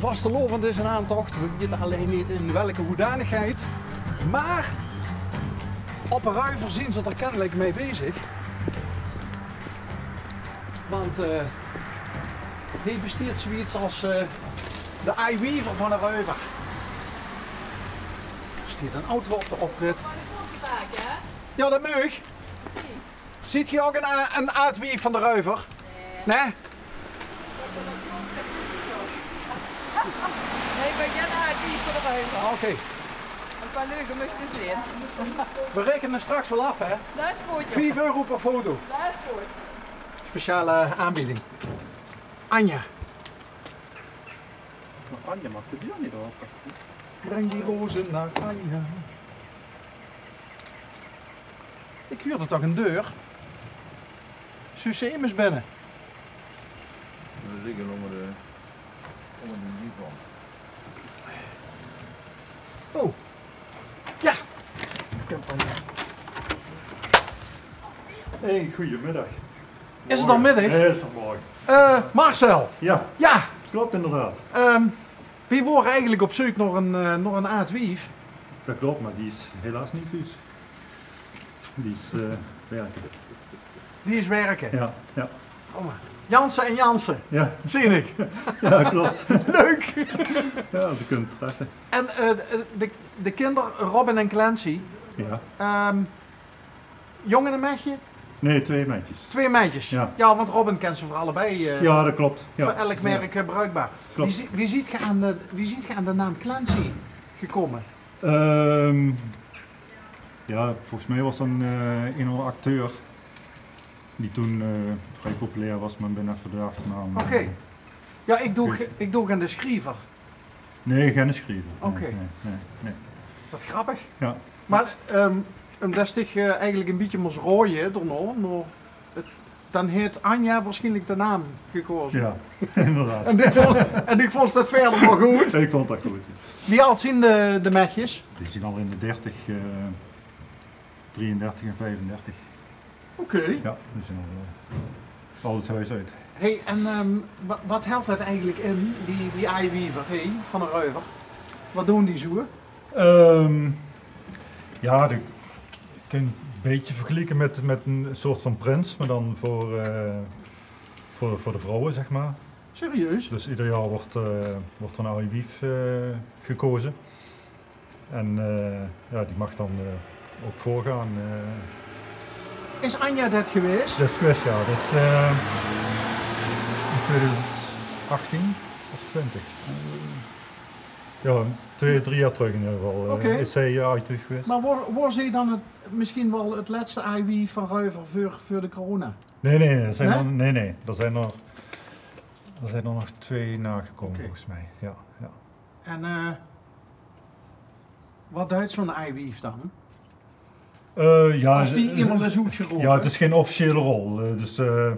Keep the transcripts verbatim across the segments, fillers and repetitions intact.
Vastelaovend is in aantocht, we weite allein neet in welke hoedanigheid. Maar op Ruiver zien ze d'r kennelijk mee bezig. Want eh, hier besteedt zoiets als eh, de Aai Wiever van Ruiver. D'r steedt een auto op de oprit. Ja, dat meug. Ziet ge ook een, a- een aad wief van Ruiver? Nee? Nee, ik ben geen aad wief van Ruiver. Oké. Een paar leuke mocht je zien. We rekenen straks wel af, hè? Dat is goed, joh. Vijf euro per foto. Dat is goed. Speciale aanbieding. Anja. Maar Anja mag de deur niet open. Breng die rozen naar Anja. Ik huurde toch een deur. Suus ze immers binnen. We liggen onder de, onder de divan. Oh. Ja. Hey, goedemiddag. Is het al middag? Nee, is nog morgen. Eh, Marcel. Ja. Ja. Klopt inderdaad. Ehm, we waren eigenlijk op zoek naar een, eh, naar een aad wief. Dat klopt, maar die is helaas niet thuis. Die is eh, werken. Die is werken? Ja, ja. Jansen en Jansen. Ja. Zie ik. Ja, klopt. Leuk. Ja, ze kunnen treffen. En eh, de, de kinderen, Robin en Clancy. Ja. Ehm, jongen en meisje? Nee, twee meisjes. Twee meisjes? Ja. Ja, want Robin kent ze voor allebei. Eh, ja, dat klopt. Ja. Voor elk merk eh, bruikbaar. Klopt. Wie, zie- wie, ziet ge aan de, wie ziet ge aan de naam Clancy gekomen? Ehm, ja, volgens mij was dan eh, een of andere acteur die toen eh, vrij populair was, maar ik ben even de achternaam. Oké. Ja, ik doe, ik doe aan de schriever. Nee, geen schriever. Oké. Nee, nee, nee. Wat grappig. Ja. Maar ehm, omdat ik eh, eigenlijk een beetje moest rooien daarna, nou, het- dan heeft Anja waarschijnlijk de naam gekozen. Ja, inderdaad. En, dit vond, en ik vond dat verder wel goed. Ik vond dat goed. Wie oud zijn de, de meisjes? Die zijn al in de dertig, eh, drieëndertig en vijfendertig. Oké. Ja, die zijn al eh, al het huis uit. Hey, en ehm, wa- wat houdt dat eigenlijk in, die, die Aai Wiever, hey, van Ruiver? Wat doen die zo? Ehm, ja, de, ik kan het een beetje vergelijken met, met een soort van prins, maar dan voor, eh, voor, voor de vrouwen, zeg maar. Serieus? Dus ieder jaar wordt, eh, wordt er een Aai Wief eh, gekozen. En eh, ja, die mag dan eh, ook voorgaan. Eh. Is Anja dat geweest? Dat is geweest, ja. Dat is eh, in tweeduizend achttien of twintig. Ja, twee, drie jaar terug in ieder geval eh, Oké. Is zij eh, Aai Wief geweest. Maar waar, waar zij dan het, misschien wel het laatste Aai Wief van Ruiver voor, voor de corona? Nee, nee, nee. Er zijn Nee? Er, nee, nee. Er zijn er, er zijn er nog twee nagekomen Oké. volgens mij. Ja, ja. En eh, wat duidt zo'n Aai Wief dan? Eh, ja, Als die eh, iemand is uitgeroepen? Ja, het is geen officiële rol. Eh, dus, eh,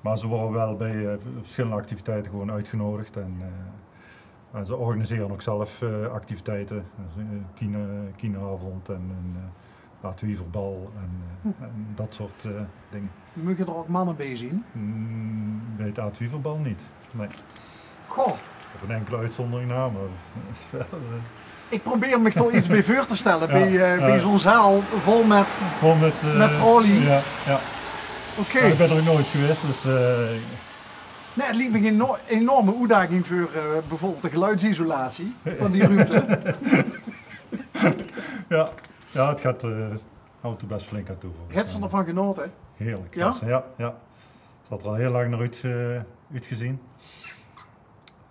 maar ze worden wel bij eh, verschillende activiteiten gewoon uitgenodigd. En, eh, en ze organiseren ook zelf eh, activiteiten. Dus, eh, kine, kineavond en een eh, aad wieverbal en, eh, en dat soort eh, dingen. Mogen er ook mannen bij zijn? Mm, bij het aad wieverbal niet, nee. Goh. Op een enkele uitzondering na, maar Ik probeer me toch iets bij voor te stellen Ja, bij, eh, ja. bij zo'n zaal vol met, Vol met, eh, met vrouwen. Ja, ja. Oké. Ja, ik ben er ook nooit geweest, dus eh, Nee, het lijkt me een eno- enorme uitdaging voor eh, bijvoorbeeld de geluidsisolatie van die ruimte. Ja, ja, het gaat eh, houdt er best flink aan toe volgens Hebt ze mij. Ervan genoten? Heerlijk. Ja? Ja, ja, ja. Ze had er al heel lang naar uit, eh, uitgezien.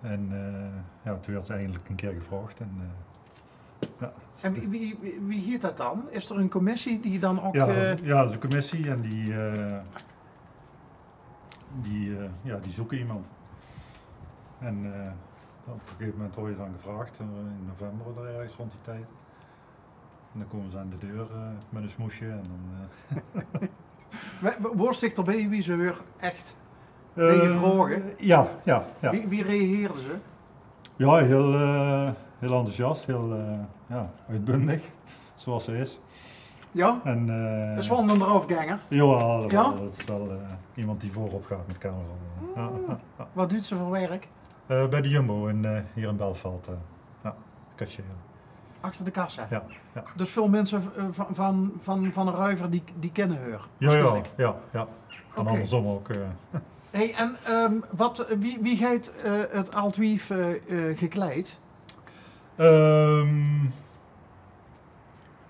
En eh, ja, toen werd ze eindelijk een keer gevraagd. En, eh, ja, En wie, wie, wie, wie heet dat dan? Is er een commissie die dan ook... Ja, eh, ja, dat is een commissie en die, eh, die, eh, ja, die zoeken iemand. En eh, op een gegeven moment word je dan gevraagd, eh, in november of ergens rond die tijd. En dan komen ze aan de deur eh, met een smoesje en dan eh, Wa- wa- Woors dich erbij wie ze haar echt Eh, deden vragen? Ja, ja, ja. Wie, wie reageerde ze? Ja, heel, eh, heel enthousiast, heel eh, ja, uitbundig, zoals ze is. Ja? En, eh, Is wel een eroverganger? Jawel, jawel, Ja? Dat is wel eh, iemand die voorop gaat met carnaval. Ja, ja, ja. Wat doet ze voor werk? Eh, bij de Jumbo in, eh, hier in Belfeld. Eh. Ja, cashier. Achter de kassa? Ja, ja. Dus väöl minse, eh, van, van, van, van de Ruiver die, die kinne häör? Ja, ja, waarschijnlijk. Ja, ja. En andersom ook. Eh. Hey, en, ehm, wat, wie, wie geit, eh, het Ald Wief, eh, eh, gekleid? Ehm,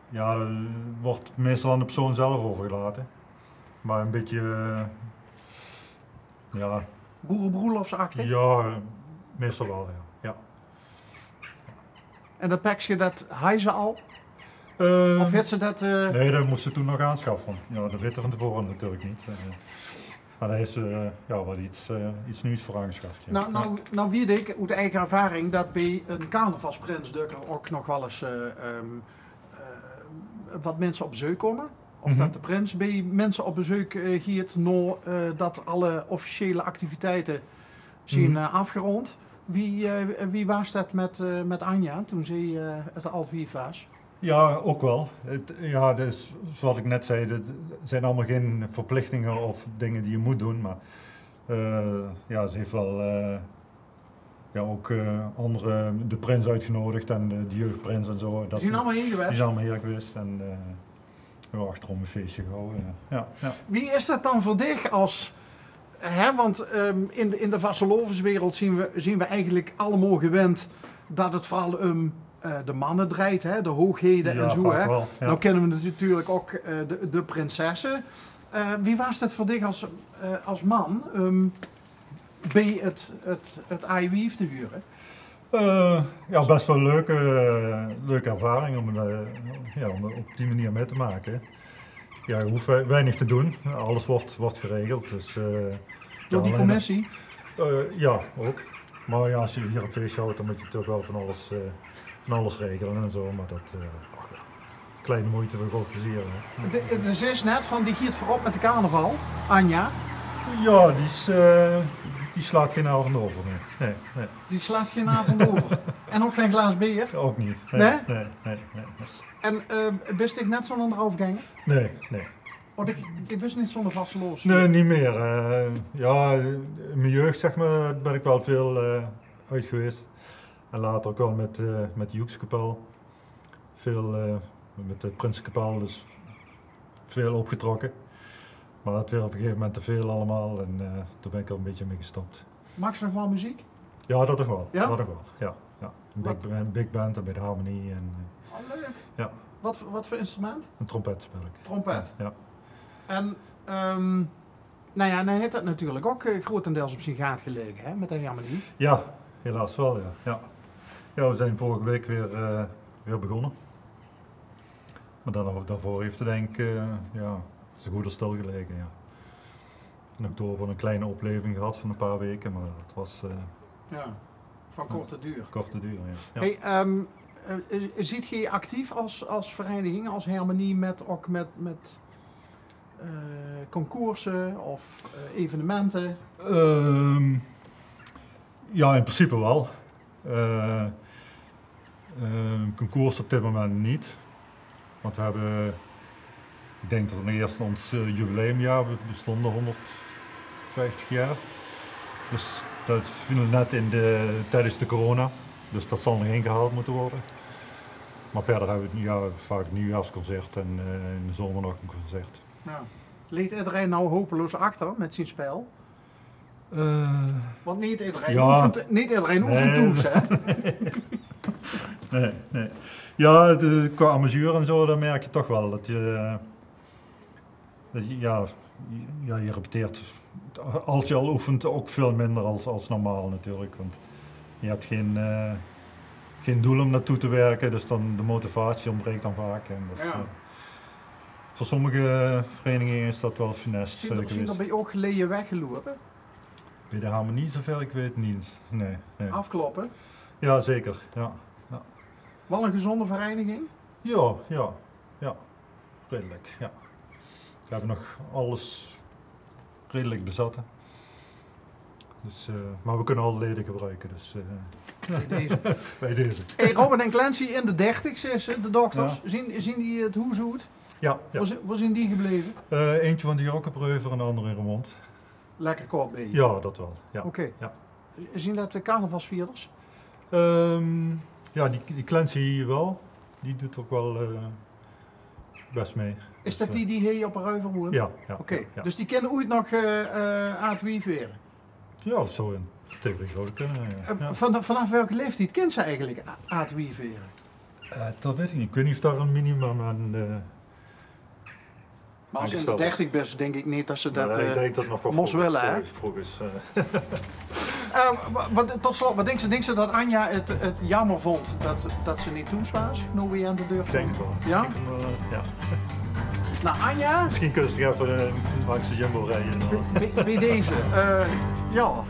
ja, dat wordt meestal aan de persoon zelf overgelaten. Maar een beetje, eh, ja. Boerenbroeloftsachtig? Ja, meestal wel, ja. Ja. En dat pekske, dat hei ze al? Eh, of het ze dat, eh, nee, dat moest ze toen nog aanschaffen. Want ja, dat weten van tevoren natuurlijk niet. Eh, maar daar heeft ze, eh, ja, wel iets, eh, iets nieuws voor aangeschaft, ja. Nou, nou, nou weet ik uit eigen ervaring dat bij een carnavalsprins dökker ook nog wel eens, eh, ehm, eh, wat mensen op bezoek komen. Of dat de prins bij mensen op bezoek, eh, giet, nou, eh, dat alle officiële activiteiten zien, eh, afgerond. Wie, eh, wie was dat met, eh, met Anja toen zij, eh, het Ald Wief was? Ja, ook wel. Het, ja, dus, zoals ik net zei, er zijn allemaal geen verplichtingen of dingen die je moet doen, maar, eh, ja, ze heeft wel, eh, ja, ook, eh, andere, de prins uitgenodigd en de, de jeugdprins en zo. Die zien allemaal hier geweest? Die zijn allemaal hier geweest en, eh, we hebben achterom een feestje gehouden, ja. Ja, ja. Wie is dat dan voor dich als, hè, want, ehm, in de, in de vastelaoveswereld zien we, zien we eigenlijk allemaal gewend dat het vooral om, eh, de mannen draait, hè, de hoogheden en zo, hè. Vaak wel, ja. Nou kennen we natuurlijk ook, eh, de, de prinsessen. Eh, wie was dat voor dich als, eh, als man, ehm, bij het, het, het Ald Wief te huren? Eh, ja, best wel een leuke, leuke ervaring om, eh, ja, om op die manier mee te maken. Ja, je hoeft wei-, weinig te doen. Alles wordt, wordt geregeld. Dus, eh, door die commissie? Eh, ja, ook. Maar ja, als je hier een feestje houdt, dan moet je natuurlijk wel van alles, eh, van alles regelen en zo. Maar dat, eh, ach, kleine moeite voor groot plezier, hè. De, de zus net van, die giet voorop met de carnaval, Anja. Ja, die is, eh, die slaat geen avond over, nee. Nee, nee. Die slaat geen avond over. En ook geen glaas beer? Ook niet. Nee? Nee, nee, nee, nee. En, eh, bist dich net zo'n draufgänger? Nee, nee. Want ik, ik bist niet zo'n vastelaovesfiguur. Nee, niet meer. Eh, ja, in mijn jeugd, zeg maar, ben ik wel veel, eh, uit geweest. En later ook wel met, eh, met de Joekskapel. Veel, eh, met de Prinsekapel, dus veel opgetrokken. Maar het werd op een gegeven moment te veel allemaal en, eh, toen ben ik er een beetje mee gestopt. Maaks se nog wel muziek? Ja, dat nog wel. Ja? Dat nog wel, ja. Ja. Een big band, big band en bij de harmonie en, eh, oh, leuk. Ja. Wat, wat voor instrument? Een trompet speel ik. Trompet? Ja. En, ehm, nou ja, dan heeft het natuurlijk ook, eh, grotendeels op zijn gaat gelegen, hè, met de harmonie. Ja, helaas wel, ja. Ja. Ja, we zijn vorige week weer, eh, weer begonnen. Maar dan, daarvoor heeft het, denk ik, eh, ja, zo goed als stilgelegen, ja. In oktober een kleine opleving gehad van een paar weken, maar dat was, eh, ja, van korte duur. Korte duur, ja. Ja. Hey, ehm, eh, ziet ge actief als, als vereniging, als harmonie met, ook met, met, eh, concoursen of, eh, evenementen? Ehm, ja, in principe wel. Eh, eh, een concours op dit moment niet. Want we hebben, ik denk dat we eerst ons, eh, jubileumjaar, we bestonden honderdvijftig jaar. Dus dat viel net in de, tijdens de corona. Dus dat zal nog ingehaald moeten worden. Maar verder hebben we, ja, vaak het nieuwjaarsconcert en, eh, in de zomer nog een concert. Ja. Ligt iedereen nou hopeloos achter met zijn spel? Eh, want niet iedereen, ja, oefent, niet iedereen oefent thuis, hè? Nee, nee. Ja, het, eh, qua amuseur en zo, dan merk je toch wel dat je, dat je, ja, ja, je repeteert, als je al oefent, ook veel minder als, als normaal natuurlijk. Want je hebt geen, eh, geen doel om naartoe te werken, dus dan de motivatie ontbreekt dan vaak. En dat, ja, eh, voor sommige verenigingen is dat wel funest, eh, geweest. Zien er bij uch leje weggelopen? Bij de harmonie, zover ik weet, niet. Nee, nee. Afkloppen? Ja, zeker. Ja, ja. Wel een gezonde vereniging? Ja, ja, ja. Redelijk, ja. We hebben nog alles redelijk bezat, hè. Dus, eh, maar we kunnen alle leden gebruiken, dus, eh, bij deze. Bij deze. Hey, Robin en Clancy in de dertig, zes, de dochters. Ja. Zien, zien die het hoes oet? Ja, ja. Waar zi-, waar zien die gebleven? Eh, eentje woont hier ook op Reuver en de andere in Roermond. Lekker kort bij? Ja, dat wel. Ja. Oké. Ja. Zien det de carnavalsvierders? Ehm, jao, die, die kleinste hie waal. Die doet ouch waal, eh, bès mei. Is det die die hie op de Ruiver woeënt? Jao, jao. Oké, dus die kinne oeit nog, eh, eh, Aad Wie viere? Jao, det zou in theorie zoeë kinne, jao. Eh, van, vanaaf welke laeftied kint ze eigelik A-, Aad Wie viere? Eh, det weit ich neet. Ich weit neet of dao ein minimum aan, eh, Mer es se in de dertig bis, dink ich neet det ze det, eh, mós wille, hè? Vroeg is, eh. Eh, wa-, wat, tot slot, wat dinks se, dinks se det Anja het, het jaomer vónd det, det ze neet thoes waas, noe weer aan de deur stóng? Dink 't waal. Jao? Stiekem waal, eh, jao. Nou, Anja? Misschien kunde ze effe, eh, langs de Jumbo rijden, of bie, bie deze, eh, jao.